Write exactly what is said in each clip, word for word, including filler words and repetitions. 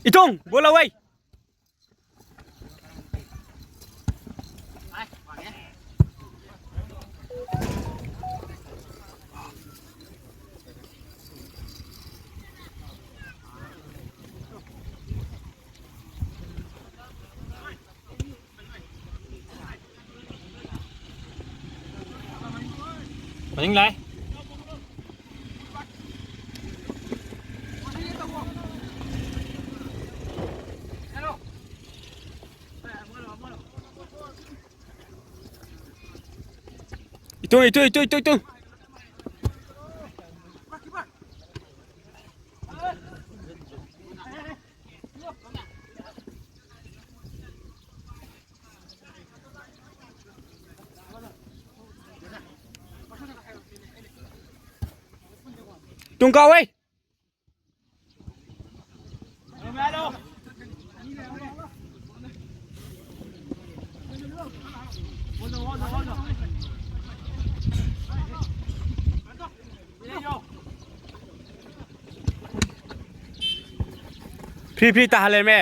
ꯏꯇꯣꯡ, ꯕꯣꯜ ꯂꯧꯋꯦ꯫ ꯃꯅꯤꯡ ꯂꯥꯛꯑꯦ꯫ ꯏꯇꯨ, ꯏꯇꯨ, ꯏꯇꯨ, ꯏꯇꯨ, ꯏꯇꯨ꯫ ꯇꯨꯡ ꯀꯥꯎꯋꯦ꯫ ꯐ꯭ꯔꯤ ꯐ꯭ꯔꯤ ꯇꯥꯍꯜꯂꯦꯃꯦ꯫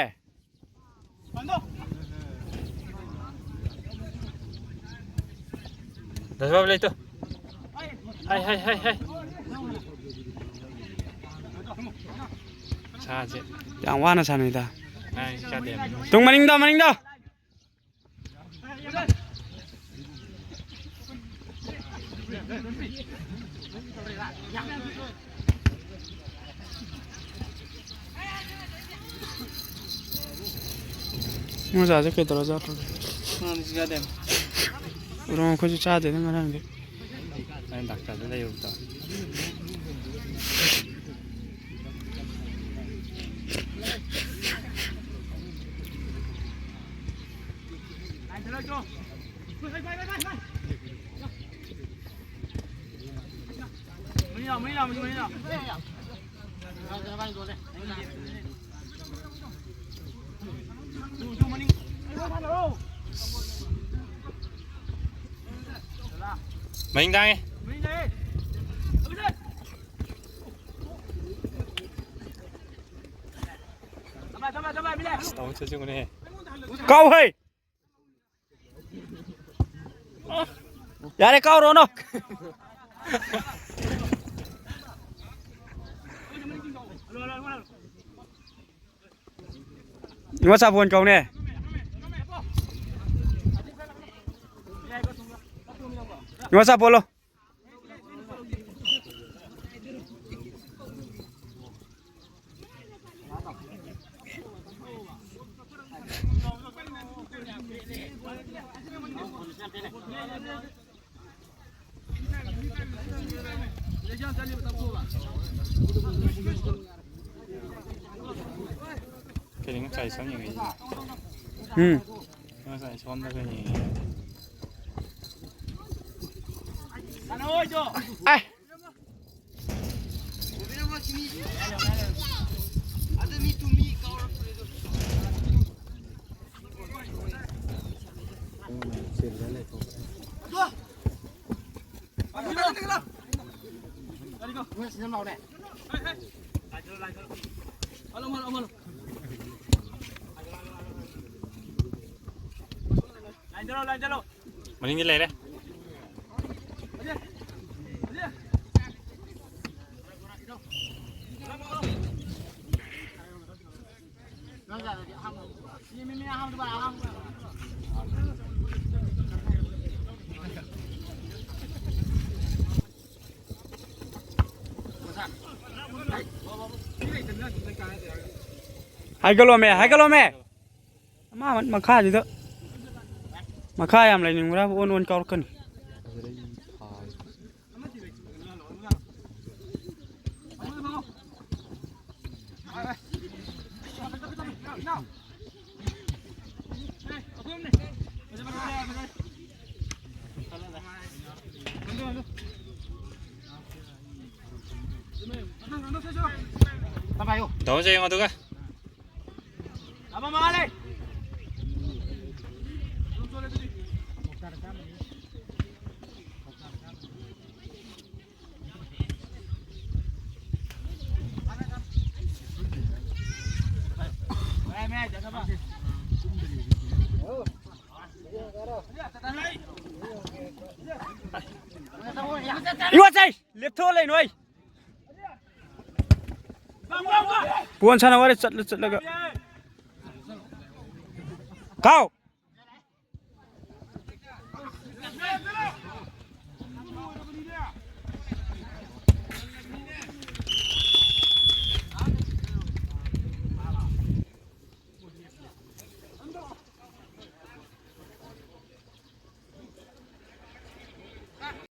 ꯗꯁ ꯕꯥꯕꯨ ꯂꯩꯇꯣ꯫ ꯍꯥꯏ, ꯍꯥꯏ, ꯍꯥꯏ, ꯍꯥꯏ꯫ ꯁꯥꯁꯦ꯫ ꯌꯥꯝ ꯋꯥꯅ ꯁꯥꯟꯅꯩꯗ꯫ ꯍꯥꯏ, ꯆꯥꯗꯦ꯫ ꯇꯨꯡ ꯃꯅꯤꯡꯗ, ꯃꯅꯤꯡꯗ꯫ ꯃꯣꯖꯥꯁꯦ ꯀꯩꯗꯧꯔ ꯖꯥꯠꯅꯣ? ꯃꯥꯅꯤ ꯆꯥꯗꯦ꯫ ꯎꯔꯣꯡ ꯑꯩꯈꯣꯏꯁꯨ ꯆꯥꯗꯦꯗ ꯉꯔꯥꯡꯗꯤ꯫ ꯅꯪ ꯗꯥꯛꯇꯔꯗ ꯂꯩꯔꯨꯕꯗꯣ꯫ ꯃꯅꯤꯡ ꯇꯥꯡꯉꯦ꯫ ꯀꯥꯎ ꯍꯩ꯫ ꯌꯥꯔꯦ, ꯀꯥꯎꯔꯣꯅꯣ꯫ ꯏꯃꯥ ꯁꯥꯄꯣꯟ ꯀꯧꯅꯦ꯫ ꯏꯃꯥ ꯁꯥꯄꯣꯟꯂꯣ꯫ ꯀꯩꯅꯣ ꯉꯁꯥꯏ ꯁꯝ ꯌꯦꯡꯉꯛꯏꯁꯤꯅ? ꯎꯝ꯫ ꯉꯁꯥꯏ ꯁꯣꯝꯗ ꯀꯩꯅꯣ ꯌꯦꯡꯉꯤ꯫ ꯑꯥꯏ꯫ ꯃꯅꯤꯡꯗ ꯂꯩꯔꯦ꯫ ꯍꯥꯏꯒꯠꯂꯣꯃꯦ, ꯍꯥꯏꯒꯠꯂꯣꯃꯦ꯫ ꯑꯃ ꯃꯈꯥꯁꯤꯗ ꯃꯈꯥ ꯌꯥꯝ ꯂꯩꯅꯤꯡꯕ꯭ꯔꯥ? ꯑꯣꯟ ꯑꯣꯟ ꯀꯥꯎꯔꯛꯀꯅꯤ꯫ ꯇꯧꯁꯦ ꯌꯦꯡꯉꯣ ꯑꯗꯨꯒ꯫ ꯂꯦꯞꯊꯣꯛꯑ ꯂꯩꯅꯣ ꯑꯩ꯫ ꯄꯣꯟ ꯁꯥꯟꯅ ꯋꯥꯔꯦ ꯆꯠꯂ ꯆꯠꯂꯒ꯫ ꯀꯥꯎ꯫